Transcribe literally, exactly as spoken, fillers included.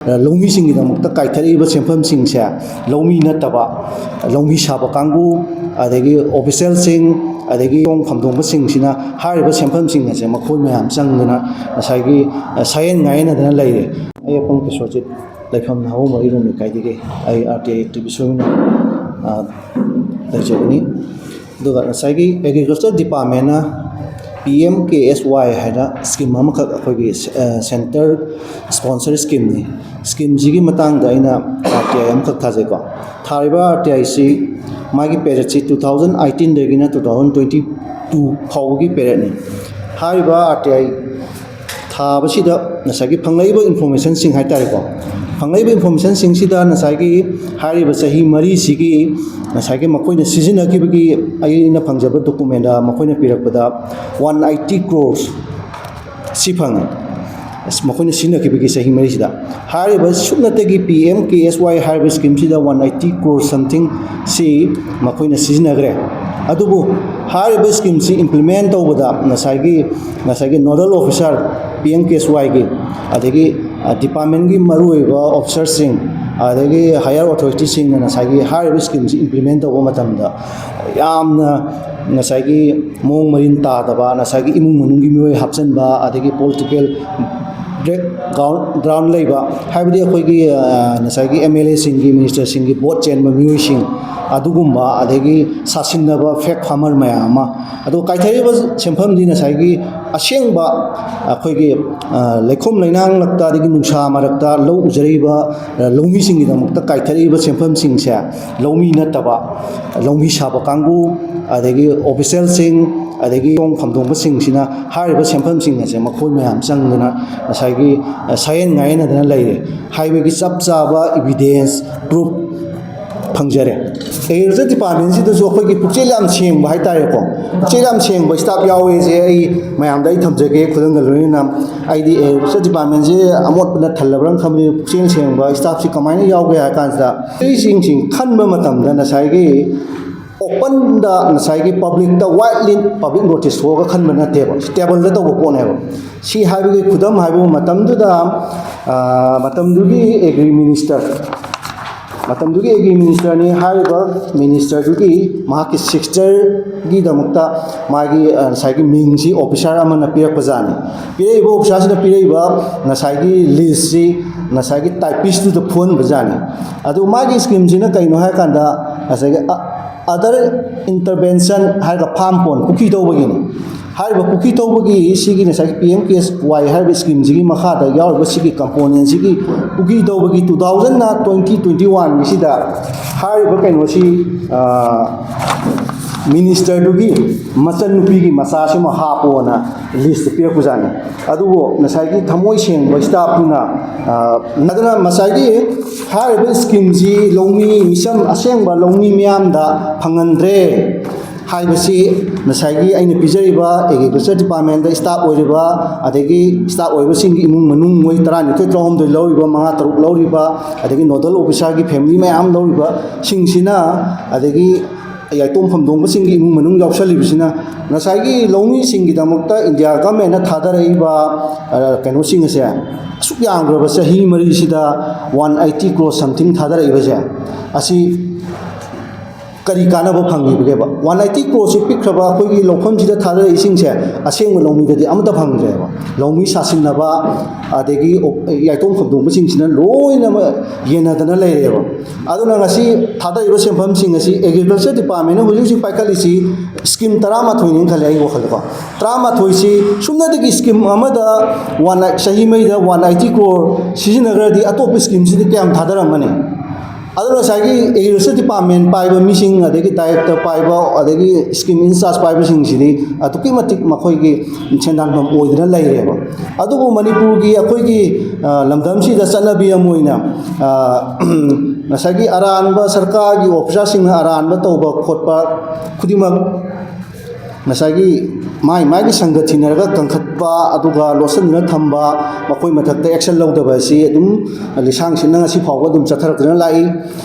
ꯂꯧꯃꯤꯁꯤꯡꯒꯤꯗꯃꯛꯇ ꯀꯥꯏꯊꯔꯛꯏꯕ ꯁꯦꯟꯐꯝꯁꯤꯡꯁꯦ ꯂꯧꯃꯤ ꯅꯠꯇꯕ, ꯂꯧꯃꯤ ꯁꯥꯕ ꯀꯥꯡꯕꯨ, ꯑꯗꯒꯤ ꯑꯣꯐꯤꯁꯦꯜꯁꯤꯡ, ꯑꯗꯒꯤ ꯌꯣꯡ ꯐꯝꯗꯣꯡꯕꯁꯤꯡꯁꯤꯅ ꯍꯥꯏꯔꯤꯕ ꯁꯦꯟꯐꯝꯁꯤꯡ ꯑꯁꯦ ꯃꯈꯣꯏ ꯃꯌꯥꯝ ꯆꯪꯗꯅ ꯉꯁꯥꯏꯒꯤ, ꯑ, ꯁꯥꯌꯦꯟ ꯉꯥꯌꯦꯟꯅꯗꯅ ꯂꯩꯔꯦ꯫ ꯑꯩ ꯑꯄꯪ ꯕꯤꯁ꯭ꯋꯖꯤꯠ, ꯂꯩꯐꯝ ꯅꯍꯥꯎ ꯃꯔꯤꯔꯣꯝ ꯂꯩꯀꯥꯏꯗꯒꯤ꯫ ꯑꯩ ꯑꯥꯔ ꯇꯤ ꯑꯥꯏ ꯑꯦꯛꯇꯤꯚꯤꯁ ꯑꯣꯏꯅ, ꯑ, ꯂꯩꯖꯕꯅꯤ꯫ ꯑꯗꯨꯒ ꯉꯁꯥꯏꯒꯤ ꯑꯦꯒ꯭ꯔꯤꯀꯜꯆꯔ ꯗꯤꯄꯥꯔꯠꯃꯦꯟꯅ ꯄꯤ ꯑꯦꯝ ꯀꯦ ꯑꯦꯁ ꯋꯥꯏ ꯍꯥꯏꯅ ꯁ꯭ꯀꯤꯝ ꯑꯃꯈꯛ, ꯑꯩꯈꯣꯏꯒꯤ, ꯑ, ꯁꯦꯟꯇꯔ ꯁ꯭ꯄꯣꯟꯁꯔ ꯁ꯭ꯀꯤꯝꯅꯤ꯫ ꯁ꯭ꯀꯤꯝꯁꯤꯒꯤ ꯃꯇꯥꯡꯗ ꯑꯩꯅ ꯑꯥꯔ ꯇꯤ ꯑꯥꯏ ꯑꯃꯈꯛ ꯊꯥꯖꯩꯀꯣ꯫ ꯊꯥꯔꯤꯕ ꯑꯥꯔ ꯇꯤ ꯑꯥꯏꯁꯤ, ꯃꯥꯒꯤ ꯄꯦꯔꯦꯠꯁꯤ two thousand eighteenꯗꯒꯤꯅ two thousand twenty two ꯐꯥꯎꯕꯒꯤ ꯄꯦꯔꯦꯠꯅꯤ꯫ ꯍꯥꯏꯔꯤꯕ ꯑꯥꯔ ꯇꯤ ꯑꯥꯏ ꯊꯥꯕꯁꯤꯗ ꯉꯁꯥꯏꯒꯤ ꯐꯪꯂꯛꯏꯕ ꯏꯟꯐꯣꯔꯃꯦꯁꯟꯁꯤꯡ ꯍꯥꯏꯇꯥꯔꯦꯀꯣ, ꯐꯪꯂꯛꯏꯕ ꯏꯟꯐꯣꯔꯃꯦꯁꯟꯁꯤꯡꯁꯤꯗ ꯉꯁꯥꯏꯒꯤ ꯍꯥꯏꯔꯤꯕ ꯆꯍꯤ ꯃꯔꯤꯁꯤꯒꯤ ꯉꯁꯥꯏꯒꯤ ꯃꯈꯣꯏꯅ ꯁꯤꯖꯤꯟꯅꯈꯤꯕꯒꯤ, ꯑꯩꯅ ꯐꯪꯖꯕ ꯗꯣꯀꯨꯃꯦꯟꯗ ꯃꯈꯣꯏꯅ ꯄꯤꯔꯛꯄꯗ one eighty crores ꯁꯤ ꯐꯪꯉꯦ꯫ ꯑꯁ, ꯃꯈꯣꯏꯅ ꯁꯤꯖꯤꯟꯅꯈꯤꯕꯒꯤ ꯆꯍꯤ ꯃꯔꯤꯁꯤꯗ꯫ ꯍꯥꯏꯔꯤꯕ ꯁꯨꯞꯅꯇꯒꯤ ꯄꯤ ꯑꯦꯝ ꯀꯦ ꯑꯦꯁ ꯋꯥꯏ ꯍꯥꯏꯔꯤꯕ ꯁ꯭ꯀꯤꯝꯁꯤꯗ one eighty crores something ꯁꯤ ꯃꯈꯣꯏꯅ ꯁꯤꯖꯤꯟꯅꯈ꯭ꯔꯦ꯫ ꯑꯗꯨꯕꯨ ꯍꯥꯏꯔꯤꯕ ꯁ꯭ꯀꯤꯝꯁꯤ ꯏꯝꯄ꯭ꯂꯤꯃꯦꯟ ꯇꯧꯕꯗ ꯉꯁꯥꯏꯒꯤ, ꯉꯁꯥꯏꯒꯤ ꯅꯣꯗꯜ ꯑꯣꯐꯤꯁꯥꯔ ꯄꯤ ꯑꯦꯝ ꯀꯦ ꯑꯦꯁ ꯋꯥꯏꯒꯤ, ꯑꯗꯒꯤ, ꯑ, ꯗꯤꯄꯥꯔꯠꯃꯦꯟꯒꯤ ꯃꯔꯨꯑꯣꯏꯕ ꯑꯣꯐꯤꯁꯥꯔꯁꯤꯡ, ꯑꯗꯒꯤ ꯍꯥꯌꯔ ꯑꯣꯊꯣꯔꯤꯇꯤꯁꯤꯡꯅ ꯉꯁꯥꯏꯒꯤ ꯍꯥꯏꯔꯤꯕ ꯁ꯭ꯀꯤꯝꯁꯤ ꯏꯝꯄ꯭ꯂꯤꯃꯦꯟ ꯇꯧꯕ ꯃꯇꯝꯗ ꯌꯥꯝꯅ ꯉꯁꯥꯏꯒꯤ ꯃꯑꯣꯡ ꯃꯔꯤꯟ ꯇꯥꯗꯕ, ꯉꯁꯥꯏꯒꯤ ꯏꯃꯨꯡ ꯃꯅꯨꯡꯒꯤ ꯃꯤꯑꯣꯏ ꯍꯥꯞꯆꯤꯟꯕ, ꯑꯗꯒꯤ ꯄꯣꯂꯤꯇꯤꯀꯦꯜ ꯕꯦꯛꯒ꯭ꯔꯥꯎꯟ, ꯒ꯭ꯔꯥꯎꯟ ꯂꯩꯕ, ꯍꯥꯏꯕꯗꯤ ꯑꯩꯈꯣꯏꯒꯤ, ꯑ, ꯉꯁꯥꯏꯒꯤ ꯑꯦꯝ ꯑꯦꯜ ꯑꯦꯁꯤꯡꯒꯤ, ꯃꯤꯅꯤꯁꯇꯔꯁꯤꯡꯒꯤ ꯚꯣꯠ ꯆꯦꯟꯕ ꯃꯤꯑꯣꯏꯁꯤꯡ ꯑꯗꯨꯒꯨꯝꯕ, ꯑꯗꯒꯤ ꯁꯥꯁꯤꯟꯅꯕ ꯐꯦꯛ ꯐꯥꯔꯃꯔ ꯃꯌꯥꯝ ꯑꯃ꯫ ꯑꯗꯣ ꯀꯥꯏꯊꯔꯤꯕ ꯁꯦꯟꯐꯝꯗꯤ ꯉꯁꯥꯏꯒꯤ ꯑꯁꯦꯡꯕ ꯑꯩꯈꯣꯏꯒꯤ, ꯑ, ꯂꯩꯈꯣꯝ ꯂꯩꯅꯥꯡ ꯃꯔꯛꯇ, ꯑꯗꯒꯤ ꯅꯨꯡꯁꯥ ꯃꯔꯛꯇ ꯂꯧ ꯎꯖꯔꯤꯕ, ꯑ, ꯂꯧꯃꯤꯁꯤꯡꯒꯤꯗꯃꯛꯇ ꯀꯥꯏꯊꯔꯛꯏꯕ ꯁꯦꯟꯐꯝꯁꯤꯡꯁꯦ ꯂꯧꯃꯤ ꯅꯠꯇꯕ, ꯂꯧꯃꯤ ꯁꯥꯕ ꯀꯥꯡꯕꯨ, ꯑꯗꯒꯤ ꯑꯣꯐꯤꯁꯦꯜꯁꯤꯡ, ꯑꯗꯒꯤ ꯌꯣꯡ ꯐꯝꯗꯣꯡꯕꯁꯤꯡꯁꯤꯅ ꯍꯥꯏꯔꯤꯕ ꯁꯦꯟꯐꯝꯁꯤꯡ ꯑꯁꯦ ꯃꯈꯣꯏ ꯃꯌꯥꯝ ꯆꯪꯗꯅ ꯉꯁꯥꯏꯒꯤ, ꯑ, ꯁꯥꯌꯦꯟ ꯉꯥꯌꯦꯟꯅꯗꯅ ꯂꯩꯔꯦ ꯍꯥꯏꯕꯒꯤ ꯆꯞ ꯆꯥꯕ ꯏꯕꯤꯗꯦꯟꯁ, ꯄ꯭ꯔꯨꯐ ꯐꯪꯖꯔꯦ꯫ ꯑꯦꯒ꯭ꯔꯤꯀꯜꯆꯔ ꯗꯤꯄꯥꯔꯠꯃꯦꯟꯁꯤꯗꯁꯨ ꯑꯩꯈꯣꯏꯒꯤ ꯄꯨꯛꯆꯦꯜ ꯌꯥꯝ ꯁꯦꯡꯕ ꯍꯥꯏꯇꯥꯔꯦꯀꯣ, ꯄꯨꯛꯆꯦꯜ ꯌꯥꯝ ꯁꯦꯡꯕ ꯁ꯭ꯇꯥꯐ ꯌꯥꯎꯋꯦꯁꯦ ꯑꯩ ꯃꯌꯥꯝꯗ ꯑꯩ ꯊꯝꯖꯒꯦ꯫ ꯈꯨꯗꯝꯒ ꯂꯣꯏꯅꯅ ꯑꯩꯗꯤ ꯑꯦꯒ꯭ꯔꯤꯀꯜꯆꯔ ꯗꯤꯄꯥꯔꯠꯃꯦꯟꯁꯦ ꯑꯃꯣꯠꯄꯅ ꯊꯜꯂꯕ꯭ꯔꯥ ꯈꯟꯕꯅꯤ꯫ ꯄꯨꯛꯆꯦꯜ ꯁꯦꯡꯕ ꯁ꯭ꯇꯥꯐꯁꯤ ꯀꯃꯥꯏꯅ ꯌꯥꯎꯒꯦ ꯍꯥꯏ ꯀꯥꯟꯁꯤꯗ, ꯁꯤꯁꯤꯡꯁꯤ ꯈꯟꯕ ꯃꯇꯝꯗ ꯉꯁꯥꯏꯒꯤ ꯑꯣꯄꯟꯗ ꯉꯁꯥꯏꯒꯤ ꯄꯕ꯭ꯂꯤꯛꯇ ꯋꯥꯏꯗꯂꯤ ꯄꯕ꯭ꯂꯤꯛ ꯅꯣꯇꯤꯁ ꯊꯣꯛꯑꯒ ꯈꯟꯕ ꯅꯠꯇꯦꯕ, ꯁꯤ ꯇꯦꯕꯜꯗ ꯇꯧꯕ ꯄꯣꯠꯅꯦꯕ꯫ ꯁꯤ ꯍꯥꯏꯕꯒꯤ ꯈꯨꯗꯝ ꯍꯥꯏꯕꯕꯨ, ꯃꯇꯝꯗꯨꯗ, ꯑ, ꯃꯇꯝꯗꯨꯒꯤ ꯑꯦꯒ꯭ꯔꯤ ꯃꯤꯅꯤꯁꯇꯔ, ꯃꯇꯝꯗꯨꯒꯤ ꯑꯦꯒ꯭ꯔꯤ ꯃꯤꯅꯤꯁꯇꯔꯅꯤ꯫ ꯍꯥꯏꯔꯤꯕ ꯃꯤꯅꯤꯁꯇꯔꯗꯨꯒꯤ ꯃꯍꯥꯛꯀꯤ ꯁꯤꯁꯇꯔꯒꯤꯗꯃꯛꯇ ꯃꯥꯒꯤ, ꯑ, ꯉꯁꯥꯏꯒꯤ ꯃꯤꯡꯁꯤ ꯑꯣꯐꯤꯁꯥꯔ ꯑꯃꯅ ꯄꯤꯔꯛꯄꯖꯥꯠꯅꯤ꯫ ꯄꯤꯔꯛꯏꯕ ꯑꯣꯐꯤꯁꯥꯔꯁꯤꯅ ꯄꯤꯔꯛꯏꯕ ꯉꯁꯥꯏꯒꯤ ꯂꯤꯁꯁꯤ ꯉꯁꯥꯏꯒꯤ ꯇꯥꯏꯄꯤꯁꯇꯨꯗ ꯐꯨꯍꯟꯕꯖꯥꯠꯅꯤ꯫ ꯑꯗꯨ ꯃꯥꯒꯤ ꯁ꯭ꯀꯤꯝꯁꯤꯅ ꯀꯩꯅꯣ ꯍꯥꯏꯔꯀꯥꯟꯗ, ꯉꯁꯥꯏꯒꯤ ꯑ-, other intervention ꯍꯥꯏꯔꯒ ꯐꯥꯝ ꯄꯣꯟ ꯄꯨꯈ꯭ꯔꯤ ꯇꯧꯕꯒꯤꯅꯤ꯫ ꯍꯥꯏꯔꯤꯕ ꯄꯨꯈ꯭ꯔꯤ ꯇꯧꯕꯒꯤ ꯁꯤꯒꯤ ꯉꯁꯥꯏꯒꯤ ꯄꯤ ꯑꯦꯝ ꯀꯦ ꯑꯦꯁ ꯋꯥꯏ ꯍꯥꯏꯔꯤꯕ ꯁ꯭ꯀꯤꯝꯁꯤꯒꯤ ꯃꯈꯥꯗ ꯌꯥꯎꯔꯤꯕ ꯁꯤꯒꯤ ꯀꯝꯄꯣꯅꯦꯟꯁꯤꯒꯤ ꯄꯨꯈ꯭ꯔꯤ ꯇꯧꯕꯒꯤ two thousand ꯇ꯭ꯋꯦꯟꯇꯤ ꯇ꯭ꯋꯦꯟꯇꯤ ꯋꯥꯟꯒꯤꯁꯤꯗ ꯍꯥꯏꯔꯤꯕ ꯀꯩꯅꯣꯁꯤ, ꯑ, ꯃꯤꯅꯤꯁꯇꯔꯗꯨꯒꯤ ꯃꯆꯟꯅꯨꯄꯤꯒꯤ ꯃꯆꯥꯁꯤꯃ ꯍꯥꯞꯄꯣꯅ ꯂꯤꯁꯇ ꯄꯤꯔꯛꯄꯖꯥꯠꯅꯤ꯫ ꯑꯗꯨꯕꯨ ꯉꯁꯥꯏꯒꯤ ꯊꯃꯣꯏ ꯁꯦꯡꯕ ꯁ꯭ꯇꯥꯐꯇꯨꯅ, ꯑ, ꯑꯗꯨꯅ ꯉꯁꯥꯏꯒꯤ ꯍꯥꯏꯔꯤꯕ ꯁ꯭ꯀꯤꯝꯁꯤ ꯂꯧꯃꯤ ꯃꯤꯆꯝ ꯑꯁꯦꯡꯕ ꯂꯧꯃꯤ ꯃꯤꯌꯥꯝꯗ ꯐꯪꯍꯟꯗ꯭ꯔꯦ ꯍꯥꯏꯕꯁꯤ ꯉꯁꯥꯏꯒꯤ ꯑꯩꯅ ꯄꯤꯖꯔꯤꯕ ꯑꯦꯒ꯭ꯔꯤꯀꯜꯆꯔ ꯗꯤꯄꯥꯔꯠꯃꯦꯟꯗ ꯁ꯭ꯇꯥꯐ ꯑꯣꯏꯔꯤꯕ, ꯑꯗꯒꯤ ꯁ꯭ꯇꯥꯐ ꯑꯣꯏꯕꯁꯤꯡꯒꯤ ꯏꯃꯨꯡ ꯃꯅꯨꯡ, ꯃꯣꯏ ꯇꯔꯥꯅꯤꯊꯣꯏ, ꯇꯔꯥꯍꯨꯝꯗꯣꯏ ꯂꯧꯔꯤꯕ, ꯃꯉꯥ ꯇꯔꯨꯛ ꯂꯧꯔꯤꯕ, ꯑꯗꯒꯤ ꯅꯣꯗꯜ ꯑꯣꯐꯤꯁꯥꯔꯒꯤ ꯐꯦꯃꯤꯂꯤ ꯃꯌꯥꯝ ꯂꯧꯔꯤꯕꯁꯤꯡꯁꯤꯅ, ꯑꯗꯒꯤ ꯌꯥꯏꯇꯣꯝ ꯐꯝꯗꯣꯡꯕꯁꯤꯡꯒꯤ ꯏꯃꯨꯡ ꯃꯅꯨꯡ ꯌꯥꯎꯁꯜꯂꯤꯕꯁꯤꯅ ꯉꯁꯥꯏꯒꯤ ꯂꯧꯃꯤꯁꯤꯡꯒꯤꯗꯃꯛꯇ ꯏꯟꯗꯤꯌꯥ ꯒꯚꯔꯟꯃꯦꯟꯅ ꯊꯥꯗꯔꯛꯏꯕ, ꯑ, ꯀꯩꯅꯣꯁꯤꯡ ꯑꯁꯦ, ꯑꯁꯨꯛ ꯌꯥꯝꯈ꯭ꯔꯕ ꯆꯍꯤ ꯃꯔꯤꯁꯤꯗ one eighty crore something ꯊꯥꯗꯔꯛꯏꯕꯁꯦ, ꯑꯁꯤ ꯀꯔꯤ ꯀꯥꯟꯅꯕ ꯐꯪꯉꯤꯕꯒꯦꯕ? One eighty crore ꯁꯤ ꯄꯤꯛꯈ꯭ꯔꯕ ꯑꯩꯈꯣꯏꯒꯤ ꯂꯧꯐꯝꯁꯤꯗ ꯊꯥꯗꯔꯛꯏꯁꯤꯡꯁꯦ ꯑꯁꯦꯡꯕ ꯂꯧꯃꯤꯗꯗꯤ ꯑꯃꯠꯇ ꯐꯪꯗ꯭ꯔꯦꯕ꯫ ꯂꯧꯃꯤ ꯁꯥꯁꯤꯟꯅꯕ, ꯑꯗꯒꯤ ꯌꯥꯏꯇꯣꯝ ꯐꯝꯗꯣꯡꯕꯁꯤꯡꯁꯤꯅ ꯂꯣꯏꯅꯃꯛ ꯌꯦꯟꯅꯗꯅ ꯂꯩꯔꯦꯕ꯫ ꯑꯗꯨꯅ ꯉꯁꯤ ꯊꯥꯗꯔꯤꯕ ꯁꯦꯟꯐꯝꯁꯤꯡ ꯑꯁꯤ ꯑꯦꯒ꯭ꯔꯤꯀꯜꯆꯔ ꯗꯤꯄꯥꯔꯠꯃꯦꯟꯅ ꯍꯧꯖꯤꯛ ꯍꯧꯖꯤꯛ ꯄꯥꯏꯈꯠꯂꯤꯁꯤ ꯁ꯭ꯀꯤꯝ ꯇꯔꯥꯃꯥꯊꯣꯏꯅꯦꯅ ꯈꯜꯂꯦ ꯑꯩꯒꯤ ꯋꯥꯈꯜꯗꯀꯣ꯫ ꯇꯔꯥꯃꯥꯊꯣꯏꯁꯤ ꯁꯨꯞꯅꯇꯒꯤ ꯁ꯭ꯀꯤꯝ ꯑꯃꯗ ꯋꯥꯟ, ꯆꯍꯤ ꯃꯔꯤꯗ one eighty crore ꯁꯤꯖꯤꯟꯅꯈ꯭ꯔꯗꯤ ꯑꯇꯣꯞꯄ ꯁ꯭ꯀꯤꯝꯁꯤꯗꯤ ꯀꯌꯥꯝ ꯊꯥꯗꯔꯝꯃꯅꯤ? ꯑꯗꯨꯅ ꯉꯁꯥꯏꯒꯤ ꯑꯦꯒ꯭ꯔꯤꯀꯜꯆꯔ ꯗꯤꯄꯥꯔꯠꯃꯦꯟ ꯄꯥꯏꯕ ꯃꯤꯁꯤꯡ, ꯑꯗꯒꯤ ꯗꯥꯏꯔꯦꯛꯇꯔ ꯄꯥꯏꯕ, ꯑꯗꯒꯤ ꯁ꯭ꯀꯤꯝ ꯏꯟꯆꯥꯔꯖ ꯄꯥꯏꯕꯁꯤꯡꯁꯤꯗꯤ ꯑꯗꯨꯛꯀꯤ ꯃꯇꯤꯛ ꯃꯈꯣꯏꯒꯤ ꯁꯦꯟꯗꯥꯟꯐꯝ ꯑꯣꯏꯗꯅ ꯂꯩꯔꯦꯕ꯫ ꯑꯗꯨꯕꯨ ꯃꯅꯤꯄꯨꯔꯒꯤ ꯑꯩꯈꯣꯏꯒꯤ, ꯑ, ꯂꯝꯗꯝꯁꯤꯗ ꯆꯠꯅꯕꯤ ꯑꯃ ꯑꯣꯏꯅ, ꯑ, ꯉꯁꯥꯏꯒꯤ ꯑꯔꯥꯟꯕ ꯁꯔꯀꯥꯔꯒꯤ ꯑꯣꯐꯤꯁꯥꯔꯁꯤꯡꯅ ꯑꯔꯥꯟꯕ ꯇꯧꯕ ꯈꯣꯠꯄ ꯈꯨꯗꯤꯡꯃꯛ ꯉꯁꯥꯏꯒꯤ ꯃꯥꯏ ꯃꯥꯏꯒꯤ ꯁꯪꯒ ꯊꯤꯅꯔꯒ ꯀꯟꯈꯠꯄ, ꯑꯗꯨꯒ ꯂꯣꯠꯁꯤꯟꯗꯨꯅ ꯊꯝꯕ, ꯃꯈꯣꯏ ꯃꯊꯛꯇ ꯑꯦꯛꯁꯟ ꯂꯧꯗꯕ ꯑꯁꯤ ꯑꯗꯨꯝ ꯂꯤꯁꯥꯡ ꯁꯤꯠꯅ ꯉꯁꯤ ꯐꯥꯎꯕ ꯑꯗꯨꯝ ꯆꯠꯊꯔꯛꯇꯨꯅ ꯂꯥꯛꯏ꯫